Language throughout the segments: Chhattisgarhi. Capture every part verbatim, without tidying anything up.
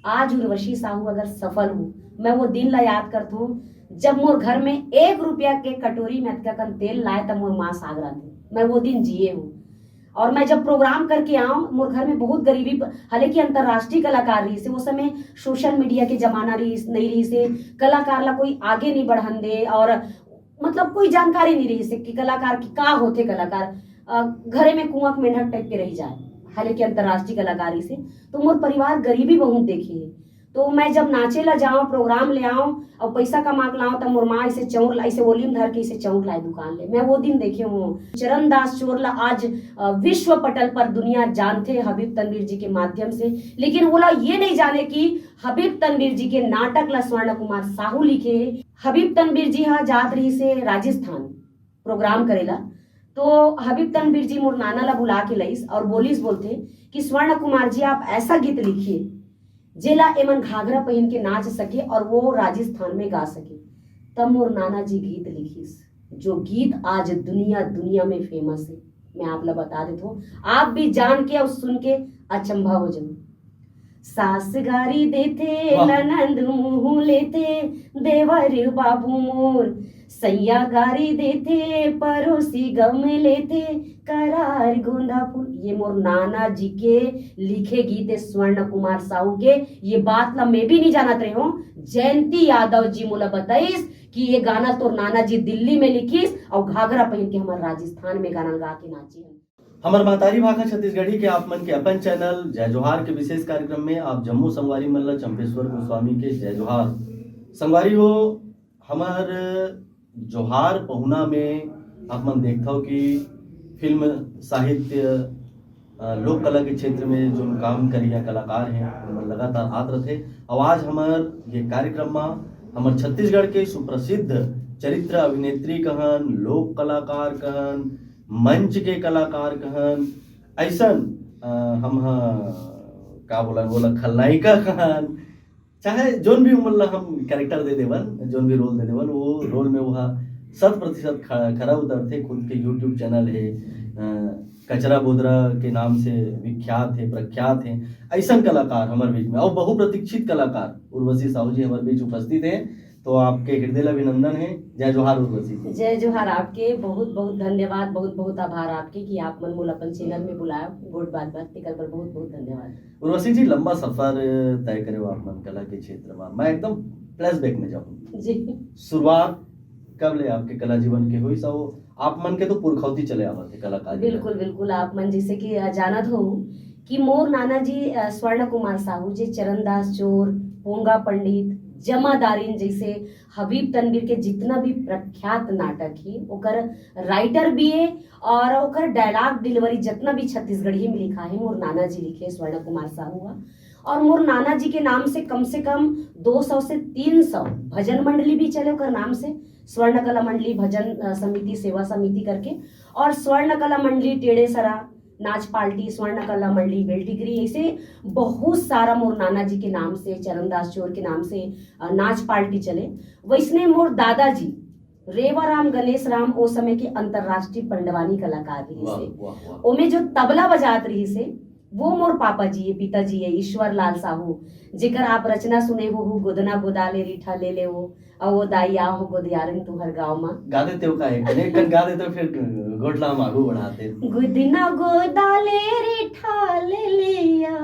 आज उर्वशी साहू अगर सफल हो, मैं वो दिन ला याद करथों, जब मोर घर में एक रुपया के कटोरी में अतका कन तेल लाए, तब मोर माँ साग रांधे। मैं वो दिन जिए हूँ। और मैं जब प्रोग्राम करके आऊं, मोर घर में बहुत गरीबी ब-, हालांकि अंतर्राष्ट्रीय कलाकार रहिसे, वो समय सोशल मीडिया के जमाना रहिस, नहीं रहिसे, कलाकार ला कोई आगे नहीं बढ़न दे, और मतलब कोई जानकारी नहीं रहिसे कि कलाकार की का होथे, कलाकार, अ, घरे में कुआं के मेंढक टाइप के रह जाए, हालांकि अंतर्राष्ट्रीय कलाकार रहिसे। तो मोर परिवार गरीबी बहुत देखे हे। तो मैं जब नाचे ला जाऊं, प्रोग्राम ले आऊं और पैसा कमा के लाऊं, तब मोर माँ इसे चौर ला, इसे ओली में धर के इसे चौर लाए दुकान ले। मैं वो दिन देखे हूँ। चरण दास चोर ला आज, अ, विश्व पटल पर दुनिया जानथे हबीब तनवीर जी के माध्यम से, लेकिन वोला ये नहीं जाने कि हबीब तनवीर जी के नाटक ला स्वर्ण कुमार साहू लिखे हे। हबीब तनवीर जी हा जात रहिसे राजस्थान प्रोग्राम करेला, तो हबीब तनवीर जी मोर नाना ला बुला के लइस और बोलिस, बोलथे कि स्वर्ण कुमार जी, आप ऐसा गीत लिखिए जेला एमन घाघरा पहिन के नाच सके और वो राजस्थान में गा सके। तब मोर नाना जी गीत लिखिस, जो गीत आज दुनिया दुनिया में फेमस है। मैं आप ला बता देत हूँ, आप भी जान के और सुन के अचंभा हो जाओ। सास गारी देथे, वाह। ननंद मुंह लेथे, देवर बाबू मोर, सैया गारी देथे, परोसी गम लेथे, करार गोंदा फूल। ये मोर नाना जी के लिखे गीत है, स्वर्ण कुमार साहू के। ये बात ला मैं भी नहीं जानत रहे हूँ, जयंती यादव जी मोला बताइस कि ये गाना तोर नाना जी दिल्ली में लिखिस और घाघरा पहन के हमर राजस्थान में गाना गा के नाची है। हमर महतारी भाखा छत्तीसगढ़ी के आप मन के अपन चैनल जय जोहार के विशेष कार्यक्रम में आप जम्मो संगवारी मन ला चंपेश्वर गोस्वामी के जय जोहार। संगवारी हो, हमर जोहार पहुना में आप मन देखथव कि फिल्म, साहित्य, अ, लोक कला के क्षेत्र में जो काम करिया कलाकार हैं, उन मन लगातार आत रथे। और आज हमर ये कार्यक्रम में हमर छत्तीसगढ़ के सुप्रसिद्ध चरित्र अभिनेत्री कहन, लोक कलाकार कहन, मंच के कलाकार कहन, ऐसन, अ, हम ह, का बोला, बोला, खलनायिका कहन, चाहे जोन भी उमन ला हम कैरेक्टर दे देवन, जोन भी रोल दे देवन, वो रोल में वो ह शत प्रतिशत ख-, खरा उतरथे। खुद के YouTube चैनल है, अ, कचरा बोदरा के नाम से विख्यात है, प्रख्यात है। ऐसन कलाकार हमर बीच में, और बहुप्रतीक्षित कलाकार उर्वशी साहू जी हमर बीच उपस्थित है। तो आपके हृदय ला अभिनंदन है। जय जोहार उर्वशी जी। जय जोहार आपके, बहुत बहुत धन्यवाद, बहुत बहुत आभार आपके कि आप मन मोला अपन चैनल में बुलायो। गोठ बात बात तेकर बर बहुत बहुत धन्यवाद। उर्वशी जी, लंबा सफर तय करे हो आप मन कला के क्षेत्र में, मैं एकदम फ्लैशबैक में जाऊँ। जी। शुरुआत कब ले आपके कला जीवन के हुई? सब आप मन के तो पुरखौती चले आवत है कलाकारी में। बिल्कुल, बिल्कुल। आप मन जैसे कि, अ, जानत हो कि मोर नाना जी, अ, स्वर्ण कुमार साहू जी, चरणदास चोर, पोंगा पंडित, जमादारिन जैसे हबीब तनवीर के जितना भी प्रख्यात नाटक है, ओकर राइटर भी है और ओकर डायलॉग डिलीवरी जितना भी छत्तीसगढ़ी में लिखा है, मोर नाना जी लिखे, स्वर्ण कुमार साहू है। और मोर नाना जी के नाम से कम से कम दो सौ से तीन सौ भजन मंडली भी चले ओकर नाम से, स्वर्ण कला मंडली, भजन, अ, समिति, सेवा समिति करके, और स्वर्ण कला मंडली टेढ़ेसरा, नाच पार्टी, स्वर्ण कला मंडली, बेलटिकरी, ऐसे बहुत सारा मोर नाना जी के नाम से, चरणदास चोर के नाम से, अ, नाच पार्टी चले। वैसने मोर दादाजी रेवा राम, गणेश राम, ओ समय के अंतर्राष्ट्रीय पंडवानी कलाकार रहिस वाह, हे। वाह, वाह। ओमे जो तबला बजात रहिस हे, वो मोर पापा जी हे, पिताजी हे, ईश्वर लाल साहू, जेकर आप रचना सुने हो, हो, "गोदना गोदाले रीठा ले ले हो, अवो दाई आ हो गोदियारिन तुहर गाँव मा।" गा देते हो का एक, एक कन गा देते हो, फिर गोठला हम आगू बढ़ाते। "गोदना गोदाले रीठा ले ले आ,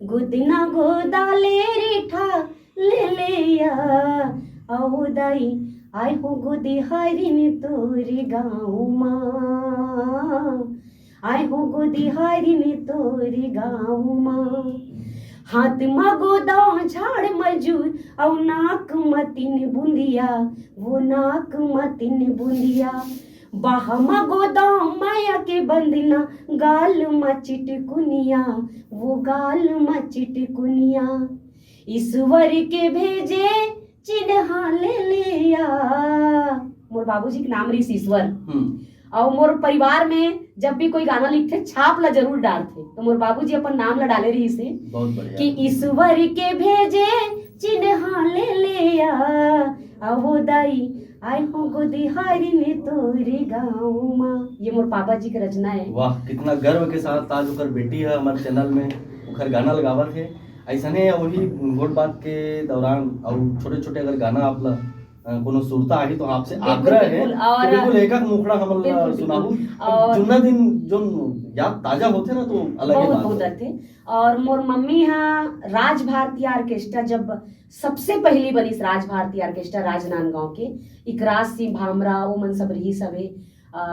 गोदना गोदाले रीठा ले ले आ, अवो दाई, आय हो गोदिहारिन तोरे गाँव मा, आय हो गोदिहारिन तोरे गाँव मा। हाथ मा गोदा झाड़ मजूर, अउ नाक मा तीन बुंदिया, वो नाक मा तीन बुंदिया। बाह मा गोदा माया के बंदना, गाल मा चिटकुनिया, वो गाल मा चिटकुनिया।" ईश्वर के भेजे चिन्हा ले ले आ। मोर बाबूजी के नाम रहिस ईश्वर। हम्म। अउ मोर परिवार में जब भी कोई गाना लिखथे, छाप ला जरूर डारथे। तो मोर बाबूजी अपन नाम ला डाले रहिस हे बहुत बढ़िया। कि "ईश्वर के भेजे चिन्हा ले ले आ, अवो दाई, आय हो गोदिहारिन तोरे गाँव मा।" ये मोर पापा जी के रचना है। वाह, कितना गर्व के साथ आज ओकर बेटी है हमारे चैनल में। अगर गाना लगावत हे, ऐसने वही गोठ बात के दौरान अउ छोटे-छोटे अगर गाना आप ला, अ, कोनो सुरता आही तो आपसे बिल्कुल, आग्रह हे बिल्कुल। कि और बिल्कुल एक-एक मुखड़ा हमन ला बिल्कुल, बिल्कुल। सुनाहू। और जुन्ना दिन जो याद ताजा होथे ना, तो अलग ही बहुत, बात बहुत होथे। आथे। और मोर मम्मी हा राज भारती ऑर्केस्ट्रा, जब सबसे पहली बनिस राज भारती ऑर्केस्ट्रा राजनांदगांव के, इकराज सिंह भामरा, वो मन सब रहिस हवे। अ,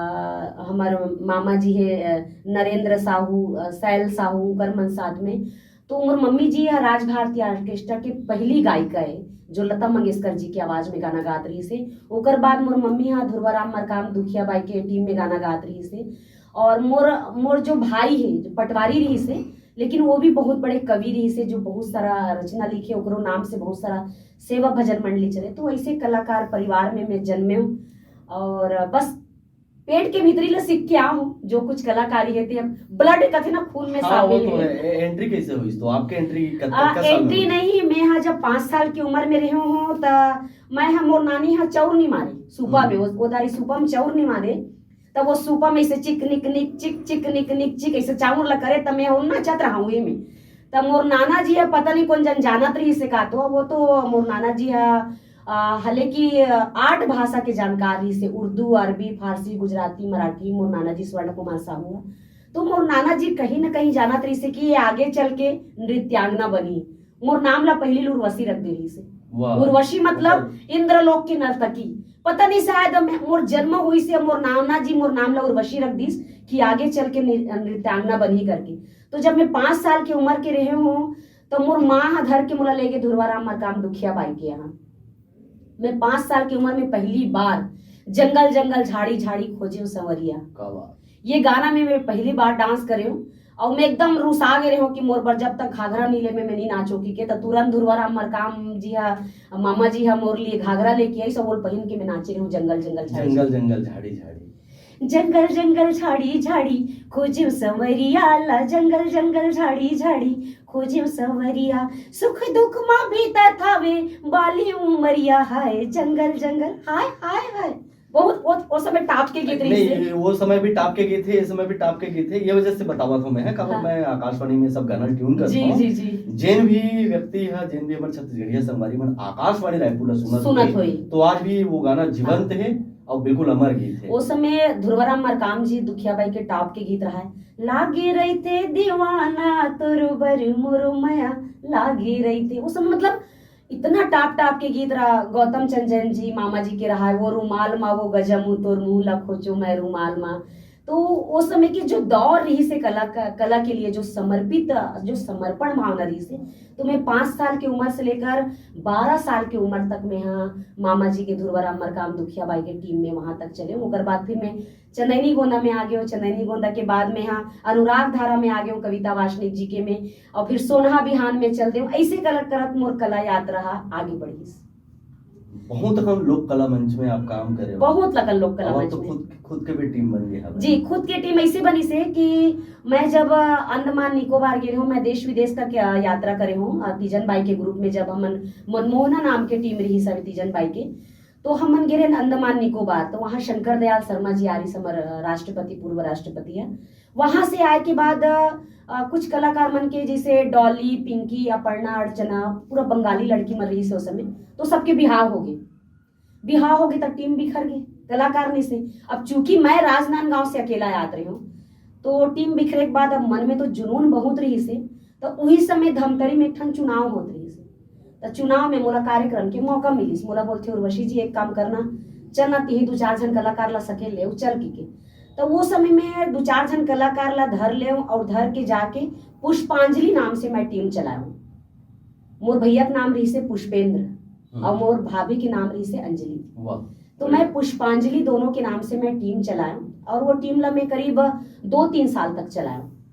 हमर मामा जी हे, अ, नरेंद्र साहू, अ, सैल साहू, उनकर मन साथ में। तो मोर मम्मी जी ह राज भारती ऑर्केस्ट्रा के पहली गायिका हे, जो लता मंगेशकर जी के आवाज में गाना गात रहिस हे। ओकर बाद मोर मम्मी ह धुरवाराम मरकाम दुखिया बाई के टीम में गाना गात रहिस हे। और मोर, मोर जो भाई हे, जो पटवारी रहिस हे, लेकिन वो भी बहुत बड़े कवि रहिस हे, जो बहुत सारा रचना लिखे, ओकरो नाम से बहुत सारा सेवा भजन मंडली चले। तो ऐसे कलाकार परिवार में मैं जन्मे हूँ और बस पेट के भीतरी ले सीख के आ हूँ, जो कुछ कलाकारी हे ते अब ब्लड कथे ना, खून में हाँ, वो शामिल तो हे। है। ए-, एंट्री कैसे हुई? तो आपके एंट्री कत-, आ, कतका साल में एंट्री हुई? नहीं, मैं हा जब पाँच साल की उम्र में रहे हूँ, त मैं हा, मोर नानी हा चौर नहीं मारे, सूपा हम्म। में, वो, वो दारी सूपा में चौर नहीं मारे, तब वो सूपा में ऐसे चिक निक निक, चिक चिक निक निक चिक, ऐसे चाउर ला करे, तब मैं ओन्ना चत रहा हूँ में। तब मोर नाना जी हा पता नहीं कौन जन जानत रहिस हे का, तो वो तो मोर नाना जी हा, आ, हालांकि, आ, आठ भाषा के जानकार रहिस हे, उर्दू, अरबी, फारसी, गुजराती, मराठी, मोर नाना जी स्वर्ण कुमार साहू हा। तो मोर नाना जी कहीं ना कहीं जानत रहिस हे कि ये आगे चल के नृत्यांगना बनही। मोर नाम ला पहली ले उर्वशी रख दे रहिस हे। वाह। उर्वशी मतलब मतलब इंद्रलोक की नर्तकी। पता नहीं, शायद मैं, मोर जन्म होइस हे, मोर नाना जी मोर नाम ला उर्वशी रख दिस कि आगे चल के नृ-, नृत्यांगना बनही करके। तो जब मैं पाँच साल की उम्र के रहे हूँ, तो मोर माँ ह धर के मोला लेगे धुरवाराम मरकाम दुखिया बाई के यहाँ। मैं पाँच साल की उम्र में पहली बार जंगल जंगल झाड़ी झाड़ी खोजे हूँ संवरिया। क्या बात। ये गाना में मैं पहली बार डांस करे हूँ और मैं एकदम रुसा गए रहे हूँ कि मोर बर जब तक घाघरा नी ले में मैं नहीं नाचो की के। तो तुरंत धुरवाराम मरकाम जी हा, मामा जी हा मोर लिए घाघरा लेके आई, सब ओल पहन के मैं नाचे रहे हूँ जंगल जंगल झाड़ी जंगल झाड़ी। जंगल झाड़ी झाड़ी। जंगल जंगल झाड़ी झाड़ी खोजियो संवरिया ला, जंगल जंगल झाड़ी झाड़ी खोजियो संवरिया, सुख दुख मा बीतत हावे बाली उमरिया, हाय जंगल जंगल, हाय हाय हाय। बहुत, बहुत, वो समय टॉप के गीत रहिस हे। नहीं, वो समय भी टॉप के गीत हे, ये समय भी टॉप के गीत हे, ये वजह से बतावत हूँ मैं, है, काबर हाँ। मैं आकाशवाणी में सब गाना ट्यून करता जी, हूँ। जी, जी। जेन भी व्यक्ति है, जेन भी हमर छत्तीसगढ़िया संगवारी मन आकाशवाणी रायपुर ला सुनत सुनत होही, होही। तो आज भी वो गाना जीवंत हाँ। हे और बिल्कुल अमर गीत हे। वो समय धुरवाराम मरकाम जी दुखिया बाई के टॉप के गीत रहा है, लागे रहिते दीवाना तोर बर मोरो मया लागे रहिते। वो समय मतलब इतना टॉप टॉप के गीत रहा, गौतम चंद जैन जी, मामा जी के रहा है, वो रुमाल मा, वो गजब हूँ तोर मुंह ला खोचो मैं रुमाल मा। तो वो समय के जो दौर रहिस हे कला का, कला के लिए जो समर्पित, जो समर्पण भावना रहिस हे, तो मैं पाँच साल की उम्र से लेकर बारह साल की उम्र तक मैं हा मामा जी के धुरवाराम मरकाम दुखिया बाई के टीम में वहां तक चले हूँ। ओकर बाद फिर मैं चंदैनी गोंदा में आ गए हूँ, चंदैनी गोंदा के बाद मैं हा अनुराग धारा में आ गए हूँ कविता वासनिक जी के में, और फिर सोनहा बिहान में चल दे हूँ। ऐसे करत करत मोर कला यात्रा हा आगे बढ़िस। बहुत अकन लोक कला मंच में आप काम करे हो। बहुत अकन लोक कला अब आप मंच तो में। खुद, खुद के भी टीम बन गए हैं। जी, खुद के टीम ऐसे बनिस हे कि मैं जब, अ, अंडमान निकोबार गे रहे हूँ, मैं देश विदेश तक, अ, यात्रा करे हूँ, अ, तीजन बाई के ग्रुप में जब हमन मनमोहना नाम के टीम रहिस हवे तीजन बाई के, तो हमन गे रहे अंडमान निकोबार, तो वहाँ शंकर दयाल शर्मा जी आ रहिस हमर, अ, राष्ट्रपति, पूर्व राष्ट्रपति है। वहाँ से आए के बाद, अ, अ, कुछ कलाकार मन के जैसे डॉली, पिंकी, अपर्णा, अर्चना, पूरा बंगाली लड़की मन रहिस हे उस समय, तो सबके बिहाव हो गए। बिहाव हो गए तो टीम बिखर गए, कलाकार नहीं से। अब चूंकि मैं राजनांदगांव से अकेला आत रहे हूँ, तो टीम बिखरे के बाद अब मन में तो जुनून बहुत रहिस हे। तो उही समय धमतरी में एक ठन चुनाव होत रहिस हे। तो चुनाव में मोला कार्यक्रम के मौका मिलिस। मोला बोलथे, "उर्वशी जी, एक काम करना, चल ना, तिही दू चार झन कलाकार ला सकेल ले, चल," की के। तो वो समय में दू चार झन कलाकार ला धर ले और धर के जाके पुष्पांजलि नाम से मैं टीम चलाए हूँ। मोर भैया के नाम रहिस हे पुष्पेंद्र हम्म। और मोर भाभी के नाम रहिस हे अंजलि। वाह। तो मैं पुष्पांजलि दोनों के नाम से मैं टीम चलाए हूँ और वो टीम ला मैं करीब दो तीन साल तक चलाए हूँ।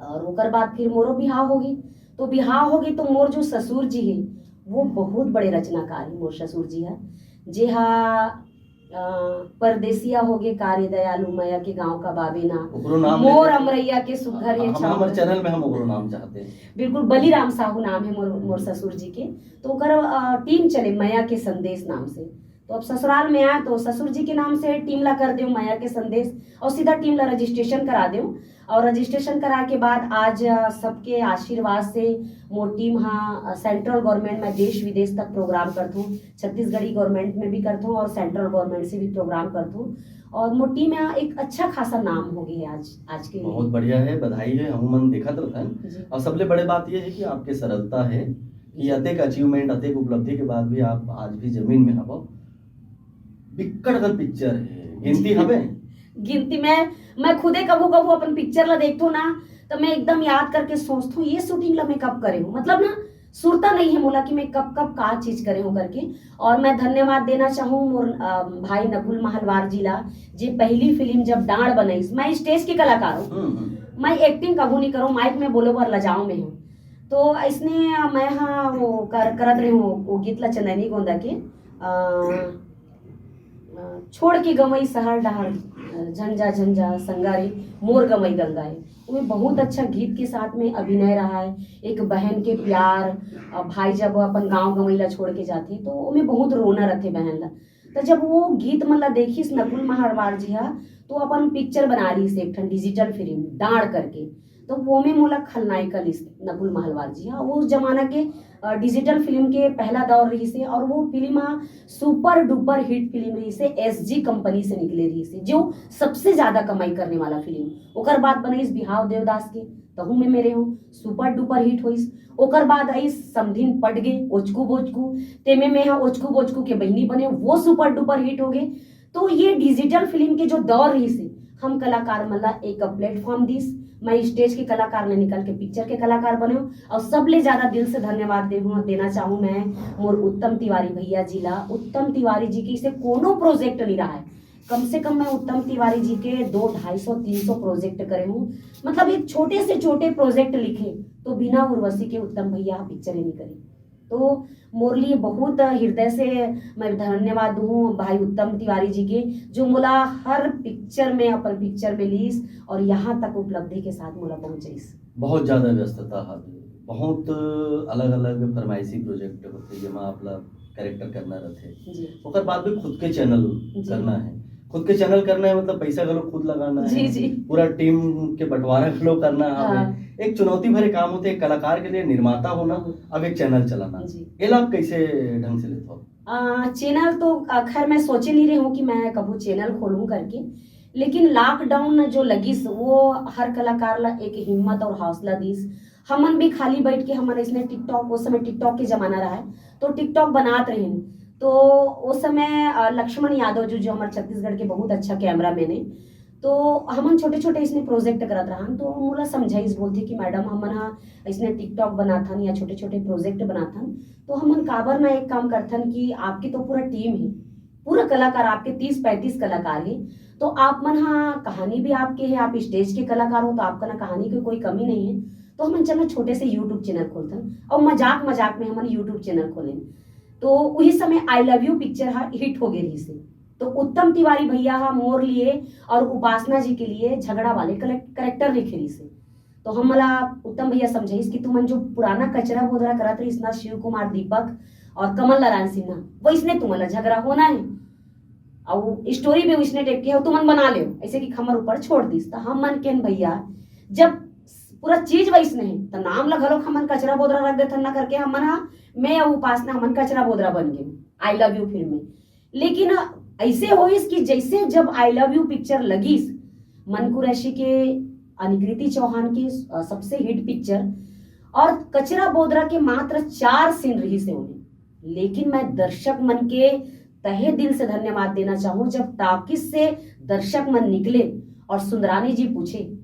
और ओकर बाद फिर मोरो बिहाव हो गई। तो बिहाव हो गई तो मोर जो ससुर जी हे, वो बहुत बड़े रचनाकार हे मोर ससुर जी हे, जे हा, अ, परदेसिया हो गे का रे दयालु, मया के गांव का बाबे ना, ओकरो नाम मोर लेके अमरैया के सुग्घर हे हम, छाव। हमर चैनल में हम ओकरो नाम चाहते हैं। बिल्कुल, बलिराम साहू नाम हे मोर, मोर ससुर जी के। तो ओकर, अ, टीम चले मया के संदेश नाम से। तो अब ससुराल में आए तो ससुर जी के नाम से टीम ला कर देव मया के संदेश और सीधा टीम ला रजिस्ट्रेशन करा देव। और रजिस्ट्रेशन करा के बाद आज, अ, सबके आशीर्वाद से मोर टीम हा, अ, सेंट्रल गवर्नमेंट में देश विदेश तक प्रोग्राम करथों, छत्तीसगढ़ी गवर्नमेंट में भी करथों और सेंट्रल गवर्नमेंट से भी प्रोग्राम करथों। और मोर टीम यहाँ एक अच्छा खासा नाम हो गया आज, आज के लिए। बहुत बढ़िया है, बधाई है, हम मन देखत रहथन। जी। और सबले बड़े बात ये है कि आपके सरलता है कि जी। अतेक अचीवमेंट, अतेक उपलब्धि के बाद भी आप आज भी जमीन में हवो। बिक्कट अकन पिक्चर है, गिनती हवे? गिनती में मैं खुदे कभू कभू अपन पिक्चर ला देखथों ना, तो मैं एकदम याद करके सोचथों, ये शूटिंग ला मैं कब करे हूँ, मतलब ना, सुरता नहीं है मोला कि मैं कब कब का चीज करे हूँ करके। और मैं धन्यवाद देना चाहूँ मोर, अ, भाई नकुल महलवार जी ला, जे पहली फिल्म जब डांड़ बनाइस, मैं स्टेज के कलाकार हूँ, हम्म, हम्म। मैं एक्टिंग कभू नहीं करूँ, माइक में बोले बर लजाओ में हूँ। तो इसने, अ, मैं हाँ वो कर, करत रही हूँ वो गीत ला चंदैनी गोंदा के, अ, अ, छोड़ के गंवई सहर डहर, अ, झंझा झंझा संगारे, मोर गंवई गंगा है। उमे बहुत अच्छा गीत के साथ में अभिनय रहा है। एक बहन के प्यार, अ, भाई जब अपन गांव गंवई ला छोड़ के जाथे तो उमे बहुत रोना रथे बहन ला। तो जब वो गीत मन ला देखिस नकुल महलवार जी हा, तो अपन पिक्चर बना रही से एक ठन डिजिटल फिल्म डांड़ करके। तो वो में मोला खलनायिका लिस नकुल महलवार जी हा। वो उस जमाना के, अ, डिजिटल फिल्म के पहला दौर रही से और वो फिल्म हा सुपर डुपर हिट फिल्म रही से, एसजी कंपनी से निकले रही से, जो सबसे ज्यादा कमाई करने वाला फिल्म। ओकर बाद बनाइस बिहाव देवदास के, तहू में मेरे हो, सुपर डुपर हिट होइस। ओकर बाद आइस समधिन पट गे, ओचकू बोचकू, तेमे में हा ओचकू बोचकू के बहिनी बने, वो सुपर डुपर हिट हो गए। तो ये डिजिटल फिल्म के जो दौर रही से, हम कलाकार मन ला एक प्लेटफॉर्म दिस। मैं स्टेज के कलाकार ले निकल के पिक्चर के कलाकार बने हूँ और सबले ज्यादा दिल से धन्यवाद दे हूँ, देना चाहूँ मैं मोर उत्तम तिवारी भैया जी ला। उत्तम तिवारी जी के इसे कोनो प्रोजेक्ट नहीं रहा है। कम से कम मैं उत्तम तिवारी जी के दो, ढाई सौ, तीन सौ प्रोजेक्ट करे हूँ। मतलब एक छोटे से छोटे प्रोजेक्ट लिखे तो बिना उर्वशी के उत्तम भैया पिक्चर ही नहीं करे। तो मोर लिए बहुत हृदय से मैं धन्यवाद दूँ भाई उत्तम तिवारी जी के, जो मोला हर पिक्चर में, अपन पिक्चर में लीस और यहाँ तक उपलब्धि के साथ मोला पहुँचाइस। बहुत ज्यादा व्यस्तता हवे, बहुत अलग-अलग फरमाइशी प्रोजेक्ट होथे, जेमा आप ला कैरेक्टर करना रथे। जी। ओकर बाद भी खुद के चैनल जी। करना है, खुद के चैनल करना है, मतलब पैसा घलो खुद लगाना जी, है, जी। पूरा टीम के बंटवारा घलो करना हवे। हाँ। एक चुनौती भरे काम होथे, एक कलाकार के लिए निर्माता होना, अब एक चैनल चलाना। जी। एला आप कैसे ढंग से लेथो? अ, चैनल तो, अ, खैर मैं सोचे नहीं रहे हूँ कि मैं कभू चैनल खोलूँ करके, लेकिन लॉकडाउन जो लगिस वो हर कलाकार ला एक हिम्मत और हौसला दिस। हमन भी खाली बैठ के हमन इसने TikTok, उस समय TikTok के जमाना रहा है, तो TikTok बनात रहिन। तो उस समय, अ, लक्ष्मण यादव जो, जो हमारे छत्तीसगढ़ के बहुत अच्छा कैमरा मैन है, तो हमन छोटे-छोटे इसने प्रोजेक्ट करत रहन, तो मोला समझाइस, बोलथे कि मैडम, हमन ह इसने TikTok बनाथन या छोटे-छोटे प्रोजेक्ट बनाथन, तो हमन काबर ना एक काम करथन कि आपके तो पूरा टीम है, पूरा कलाकार आपके तीस पैंतीस कलाकार है, तो आप मन ह कहानी भी आपके है, आप स्टेज के कलाकार हो, तो आपका ना कहानी की कोई कमी नहीं है, तो हमन चलो छोटे से YouTube चैनल खोलथन। और मजाक मजाक में हमन YouTube चैनल खोलेन, तो उही समय आई लव यू पिक्चर हा हिट हो गए रही से। तो उत्तम तिवारी भैया हा मोर लिए और उपासना जी के लिए झगड़ा वाले कलेक्ट-, करेक्टर लिखे रही से। तो हम मला उत्तम भैया समझाइस कि तुमन जो पुराना कचरा बोदरा करत रहिस ना, शिव कुमार दीपक और कमल नारायण सिन्हा, वैसने तुमन ला झगड़ा होना है। और स्टोरी भी वैसने टाइप के है, तुमन बना ले, ऐसे कि हमर ऊपर छोड़ दिस। तो हमन केन भैया, जब पूरा चीज वैसने है, तो नाम ला घलो हमन कचरा बोदरा रख देथन ना करके हमन हा, मैं और उपासना हमन कचरा बोदरा बन गए आई लव यू फिल्म में। लेकिन ऐसे होइस कि जैसे जब आई लव यू पिक्चर लगिस, मन कुरैशी के, अनिकृति चौहान के, अ, सबसे हिट पिक्चर, और कचरा बोदरा के मात्र चार सीन रहिस हे ओमे, लेकिन मैं दर्शक मन के तहे दिल से धन्यवाद देना चाहूँ, जब टॉकीज से दर्शक मन निकले और सुंदरानी जी पूछे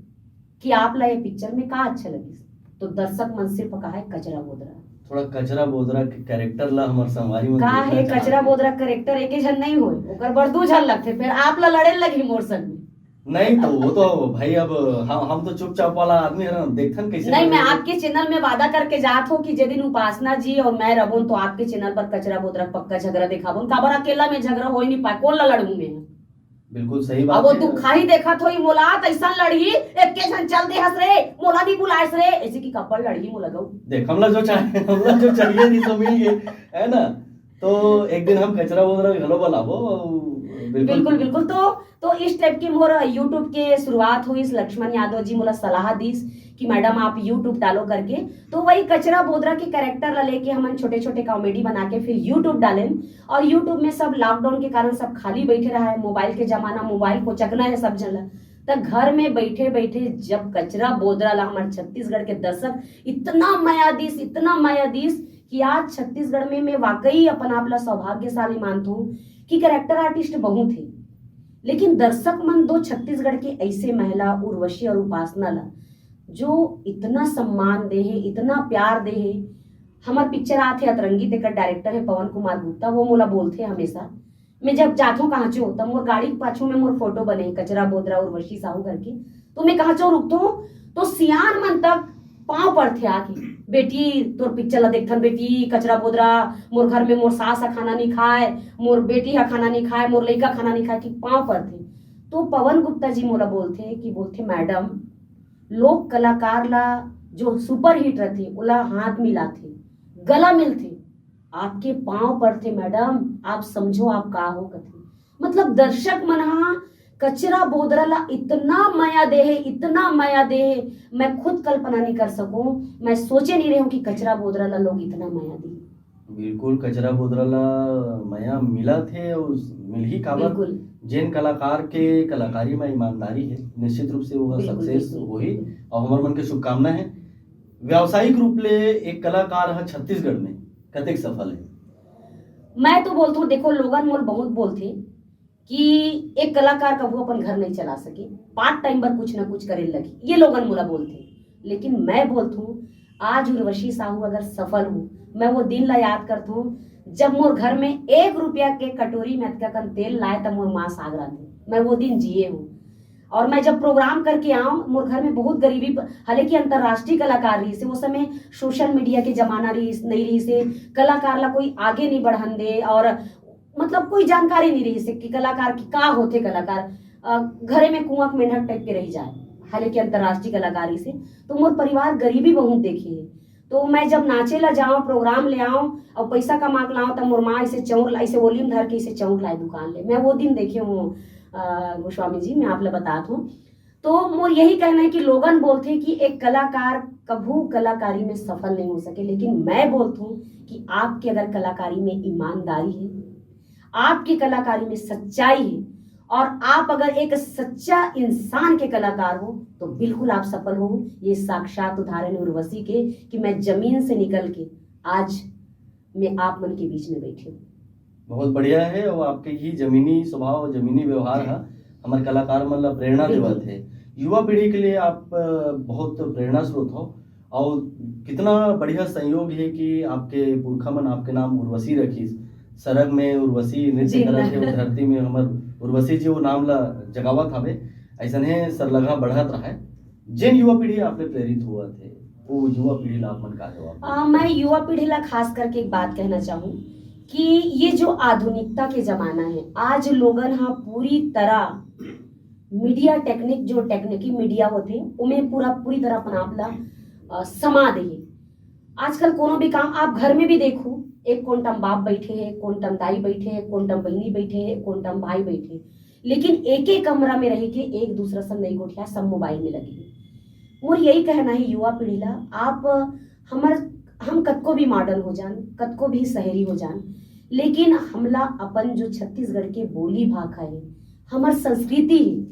कि आप ला ये पिक्चर में का अच्छा लगिस, तो दर्शक मन सिर्फ कहा है कचरा बोदरा। थोड़ा कचरा बोदरा के कैरेक्टर ला हमर संगवारी मन का देखना है, चाहत कचरा हे। बोदरा कैरेक्टर एके झन नहीं होय, ओकर बर दू झन लगथे, फिर आप ला लड़े लगही मोर संग में। नहीं तो वो तो भाई, अब हम, हम तो चुपचाप वाला आदमी है ना, देखथन कैसे नहीं, मैं लड़े। आपके चैनल में वादा करके जात हो कि जे दिन उपासना जी और मैं रहबोन तो आपके चैनल पर कचरा बोदरा पक्का झगड़ा दिखाबोन, काबर अकेला में झगड़ा हो ही नहीं पाए, कौन ला लड़ूं मैं? बिल्कुल सही अब बात वो है। दुखाही देखत होई मोला, तैसन लड़ही, एके झन चल दे हस रे, मोला नहीं बुलायस रे, ऐसे कि कपड़ लड़ही मोला गऊ। देख, हमला जो चाहे, हमला जो चाहिए नहीं तो मिल गए, है ना? तो एक दिन हम कचरा बोदरा घलो बनाबो। बिल्कुल। बिल्कुल, बिल्कुल। तो तो इस टाइप के मोर YouTube के शुरुआत होइस। लक्ष्मण यादव जी मोला सलाह दीस कि मैडम, आप YouTube डालो करके। तो वही कचरा बोदरा के कैरेक्टर ला लेके हमन छोटे छोटे कॉमेडी बना के फिर YouTube डालेन। और YouTube में सब लॉकडाउन के कारण सब खाली बैठे रहा है, मोबाइल के जमाना, मोबाइल को चकना है सब जन ला। त घर में बैठे बैठे जब कचरा बोदरा ला हमारे छत्तीसगढ़ के दर्शक इतना मया दीस, इतना मया दीस कि आज छत्तीसगढ़ में मैं वाकई अपन आप ला सौभाग्यशाली मानत हूँ कि कैरेक्टर आर्टिस्ट बहुत है, लेकिन दर्शक मन दो छत्तीसगढ़ के ऐसे महिला उर्वशी और उपासना ला जो इतना सम्मान दे है, इतना प्यार दे है। हमार पिक्चर आत है अतरंगी, तेकर डायरेक्टर है पवन कुमार गुप्ता, वो मोला बोलते हमेशा। मैं जब जाथों कहाँचो, तब मोर गाड़ी के पाछू में मोर फोटो बने, कचरा बोदरा उर्वशी साहू करके। तो मैं कहाँचो रुकथों, तो सियान मन तक पाँव पड़थे आके, "बेटी, तोर पिक्चर ला देखथन बेटी, कचरा बोदरा, मोर घर में मोर सास ह खाना नहीं खाए, मोर बेटी ह खाना नहीं खाए, मोर लइका खाना नहीं खाए," कि पाँव पड़थे। तो पवन गुप्ता जी मोला बोलथे कि बोलथे, "मैडम, लोक कलाकार ला जो सुपरहिट रथे, ओला हाथ मिलाथे, गला मिलथे, आपके पाँव पड़थे मैडम, आप समझो आप का हो," कथे। मतलब दर्शक मन हा कचरा बोदरा ला इतना मया दे है, इतना मया दे है, मैं खुद कल्पना नहीं कर सकूं, मैं सोचे नहीं रही हूँ कि कचरा बोदरा ला लोग इतना मया दे। बिल्कुल, कचरा बोदरा ला मया मिलत हे और मिलही काबर। बिल्कुल। जेन कलाकार के कलाकारी में ईमानदारी है, निश्चित रूप से वो बिल्कुल, सक्सेस बिल्कुल, होही। बिल्कुल। और हमर मन के शुभकामना है। व्यावसायिक रूप ले एक कलाकार ह छत्तीसगढ़ में कतेक सफल है? मैं तो बोलथों, देखो, लोगन मोल बहुत बोलथे कि एक कलाकार कभू अपन घर नहीं चला सके, पार्ट टाइम बर कुछ ना कुछ करे लगी, ये लोगन मोला बोलथे। लेकिन मैं बोलथों, आज उर्वशी साहू अगर सफल हो, मैं वो दिन ला याद करथों जब मोर घर में एक रुपया के कटोरी में अतका कन तेल लाए, तब मोर माँ साग रांधे। मैं वो दिन जिए हूँ। और मैं जब प्रोग्राम करके आऊँ, मोर घर में बहुत गरीबी प-, हालांकि अंतर्राष्ट्रीय कलाकार रहिसे, वो समय सोशल मीडिया के जमाना रहिस, नहीं रहिसे, कलाकार ला कोई आगे नहीं बढ़न दे, और मतलब कोई जानकारी नहीं रहिसे कि कलाकार की का होथे कलाकार, अ, घरे में कुआं के मेंढक टाइप के रह जाए, हालांकि अंतर्राष्ट्रीय कलाकार रहिसे। तो मोर परिवार गरीबी बहुत देखे है। तो मैं जब नाचे ला जाऊँ, प्रोग्राम ले आऊँ और पैसा कमा के लाऊँ, तब मोर माँ ऐसे चौर ला-, ऐसे ओली में धर के ऐसे चौर लाए दुकान ले। मैं वो दिन देखे हूँ, अ, गोस्वामी जी, मैं आप ला बतात हूँ। तो मोर यही कहना है कि लोगन बोलथे कि एक कलाकार कभू कलाकारी में सफल नहीं हो सके, लेकिन मैं बोलथों कि आपके अगर कलाकारी में ईमानदारी है, आपकी कलाकारी में सच्चाई है, और आप अगर एक सच्चा इंसान के कलाकार हो, तो बिल्कुल आप सफल हो। ये साक्षात उदाहरण है उर्वशी के कि मैं जमीन से निकल के आज मैं आप मन के बीच में बैठी हूँ। बहुत बढ़िया है, और आपके ही जमीनी स्वभाव, जमीनी व्यवहार है, हमारे कलाकार मन ला प्रेरणा बिल्कुल। देवत है। युवा पीढ़ी के लिए आप, अ, बहुत प्रेरणा स्रोत हो, और कितना बढ़िया संयोग है कि आपके पुरखा मन आपके नाम उर्वशी रखिस। सरग में उर्वशी नृत्य जी, करत है, नहीं। वो धरती में हमर उर्वशी जी वो नाम ला जगावत हवे। ऐसन है सरलगा बढ़त रहे। जेन युवा पीढ़ी आपने प्रेरित हुआ थे, वो युवा पीढ़ी ला आप मन का जवाब दें? आ, मैं युवा पीढ़ी ला खास करके एक बात कहना चाहूँ कि ये जो आधुनिकता के जमाना है, आज लोगन हा पूरी तरह मीडिया टेक्निक, जो टेक्निकी मीडिया होथे, उमे पूरा, पूरी तरह अपन आप ला, अ, समा दे हे। आजकल कोनो भी काम आप घर में भी देखो, एक कोन टम बाप बैठे है, कोन टम दाई बैठे है, कोन टम बहिनी बैठे है, कोन टम भाई बैठे है, लेकिन एक एक कमरा में रह के एक दूसरा से नहीं गोठिया, सब मोबाइल में लगे है। मोर यही कहना है युवा पीढ़ी ला, आप हमर, हम कतको भी मॉडर्न हो जान, कतको भी शहरी हो जान, लेकिन हमला अपन जो छत्तीसगढ़ के बोली भाखा है, हमर संस्कृति है,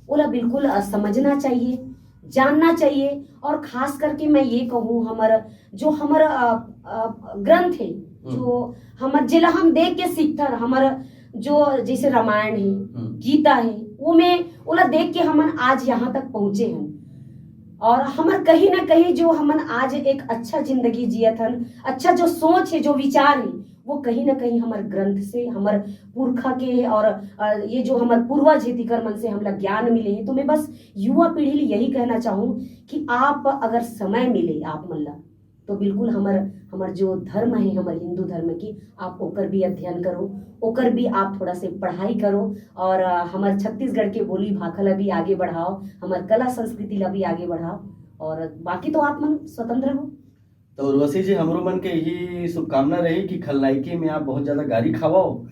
ओला बिल्कुल, अ, समझना चाहिए, जानना चाहिए। और खास करके मैं ये कहूँ, हमर जो हमर, अ, अ, ग्रंथ है, हम्म। जो हमर, जेला हम देख के सीखथन, हमर जो जैसे रामायण है, हम्म। गीता है, वो में ओला देख के हमन आज यहाँ तक पहुँचे हन। और हमर कहीं ना कहीं जो हमन आज एक अच्छा जिंदगी जियत हन, अच्छा जो सोच है, जो विचार है, वो कहीं ना कहीं हमर ग्रंथ से, हमर पुरखा के और, अ, ये जो हमर पूर्वज है, तिकर मन से हमला ज्ञान मिले है। तो मैं बस युवा पीढ़ी ले यही कहना चाहूँ कि आप अगर समय मिले आप मन ला, तो बिल्कुल हमर, हमर जो धर्म है, हमर हिंदू धर्म की, आप ओकर भी अध्ययन करो, ओकर भी आप थोड़ा से पढ़ाई करो और, अ, हमर छत्तीसगढ़ के बोली भाखा ला भी आगे बढ़ाओ, हमर कला संस्कृति ला भी आगे बढ़ाओ। और बाकी तो आप मन स्वतंत्र हो। तो उर्वशी जी, हमरो मन के यही शुभकामना रही कि खलनायकी में आप बहुत ज्यादा गारी खावव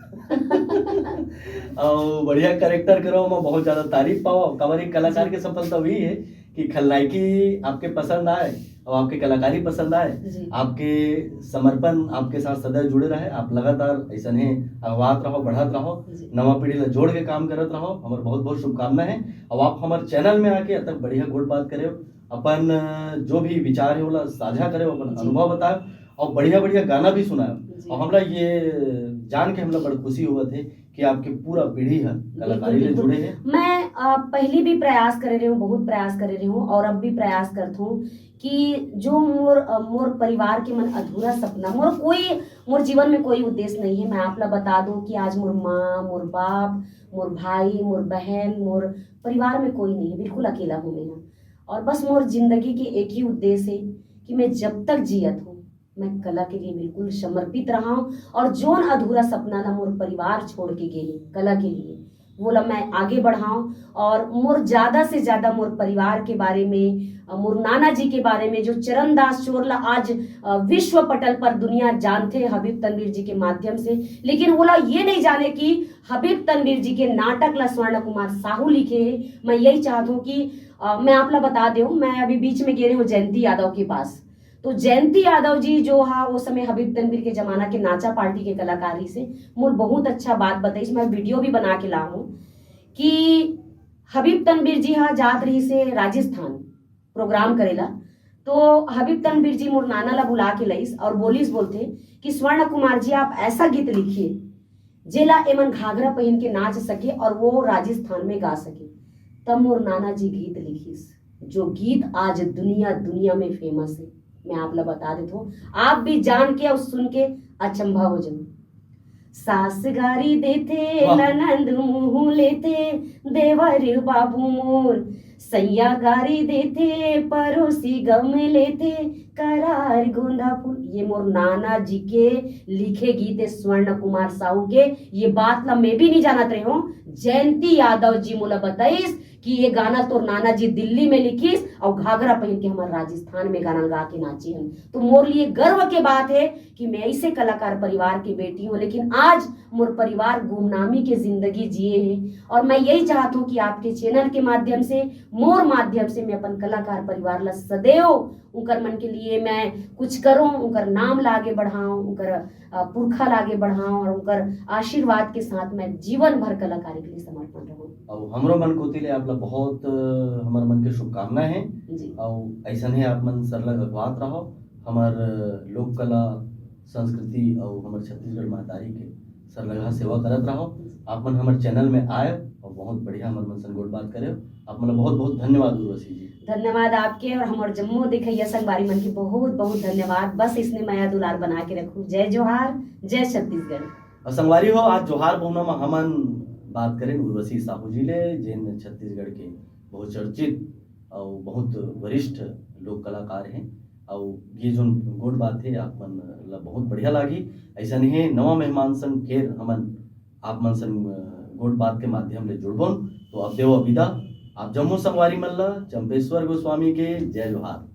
अउ बढ़िया कैरेक्टर करव, ओमा बहुत ज्यादा तारीफ पावव। काबर एक कलाकार के सफलता वही है कि खलनायकी आपके पसंद आए और आपके कलाकारी पसंद आए, जी। आपके समर्पण आपके साथ सदैव जुड़े रहे, आप लगातार ऐसने अगवात रहो, बढ़त रहो, जी। नवा पीढ़ी ला जोड़ के काम करत रहो। हमर बहुत बहुत शुभकामना है। और आप हमर चैनल में आके अतक बढ़िया गोठ बात करे, अपन जो भी विचार है ओला साझा करे, अपन जी। अनुभव बताए और बढ़िया बढ़िया गाना भी सुनाए। जी। और हमला ये जान के हमला बड़ खुशी होवत है कि आपके पूरा पीढ़ी है कलाकारी बिल्कुल, ले बिल्कुल। जुड़े है। मैं अ, पहले भी प्रयास करे रहे हूँ, बहुत प्रयास करे रहे हूँ और अब भी प्रयास करत हूँ कि जो मोर अ, मोर परिवार के मन अधूरा सपना, मोर कोई मोर जीवन में कोई उद्देश्य नहीं है। मैं आप ला बता दूं कि आज मोर माँ, मोर बाप, मोर भाई, मोर बहन, मोर परिवार में कोई नहीं है, बिल्कुल अकेला हूँ मैं यहाँ। और बस मोर जिंदगी के एक ही उद्देश्य है कि मैं जब तक जियत हूँ, मैं कला के लिए बिल्कुल समर्पित रहा हूँ और जोन अधूरा सपना ला मोर परिवार छोड़ के गे हे कला के लिए, वो ला मैं आगे बढ़ाऊं और मोर ज्यादा से ज्यादा मोर परिवार के बारे में, अ, मोर नाना जी के बारे में, जो चरणदास चोर ला आज, अ, विश्व पटल पर दुनिया जानथे हबीब तनवीर जी के माध्यम से, लेकिन वोला ये नहीं जाने कि हबीब तनवीर जी के नाटक ला स्वर्ण कुमार साहू लिखे हे। मैं यही चाहत हूँ कि, अ, मैं आप ला बता देहूँ, मैं अभी बीच में गे रहे हूँ जयंती यादव के पास, तो जयंती यादव जी जो हा वो समय हबीब तनवीर के जमाना के नाचा पार्टी के कलाकार रहिसे, मोर बहुत अच्छा बात बताइस, मैं वीडियो भी बना के ला हूँ कि हबीब तनवीर जी हा जात रहिसे राजस्थान प्रोग्राम करेला, तो हबीब तनवीर जी मोर नाना ला बुला के लइस और बोलिस, बोलथे कि स्वर्ण कुमार जी, आप ऐसा गीत लिखिए जेला एमन घाघरा पहिन के नाच सके और वो राजस्थान में गा सके। तब मोर नाना जी गीत लिखिस, जो गीत आज दुनिया दुनिया में फेमस है। मैं आप ला बता देत हूँ, आप भी जान के और सुन के अचंभा हो जाओ। सास गारी देथे, वाह। ननंद मुंह लेथे, देवर बाबू मोर सैया गारी देथे, परोसी गम लेथे, करार गोंदा फूल। ये मोर नाना जी के लिखे गीत है, स्वर्ण कुमार साहू के। ये बात ला मैं भी नहीं जानत रहे हूँ, जयंती यादव जी मोला बताइस कि ये गाना तोर नाना जी दिल्ली में लिखिस और घाघरा पहन के हमर राजस्थान में गाना गा के नाची हन। तो मोर लिए गर्व के बात है कि मैं ऐसे कलाकार परिवार की बेटी हूँ, लेकिन आज मोर परिवार गुमनामी के जिंदगी जिए हैं। और मैं यही चाहत हूँ कि आपके चैनल के माध्यम से, मोर माध्यम से मैं अपन कलाकार परिवार ला सदैव उनकर मन के लिए मैं कुछ करूँ, उनकर नाम ला आगे बढ़ाऊँ, उनकर, अ, पुरखा ला आगे बढ़ाऊँ और उनकर आशीर्वाद के साथ मैं जीवन भर कलाकारी के लिए समर्पण रहूँ। और हमरो मन कोति ले आप ला बहुत, अ, हमर मन के शुभकामना है। जी। और ऐसन ही आप मन सरलग अगवात रहो, हमर लोक कला, संस्कृति और हमर छत्तीसगढ़ महतारी के सरलगहा सेवा करत रहो। आप मन हमर चैनल में आए और बहुत बढ़िया हमर मन संग गोठ बात करे। आप मन ला बहुत बहुत धन्यवाद उर्वशी जी। धन्यवाद आपके और हमर जम्मो देखइया संगवारी मन के बहुत बहुत धन्यवाद। बस इसने मया दुलार बना के रखू। जय जोहार, जय छत्तीसगढ़। और संगवारी हो, आज जोहार बहुना में हमन बात करें उर्वशी साहू जी ले, जेन छत्तीसगढ़ के बहुचर्चित और बहुत वरिष्ठ लोक कलाकार हैं। और ये जो गोठ बात है, आप मन ला बहुत बढ़िया लागी। ऐसा नहीं है, नवा मेहमान संग फिर हमन आप मन संग, अ, गोठ बात के माध्यम ले जुड़बोन। तो अब देवो विदा, आप जम्मो संगवारी मन ला चंपेश्वर गोस्वामी के जय जोहार।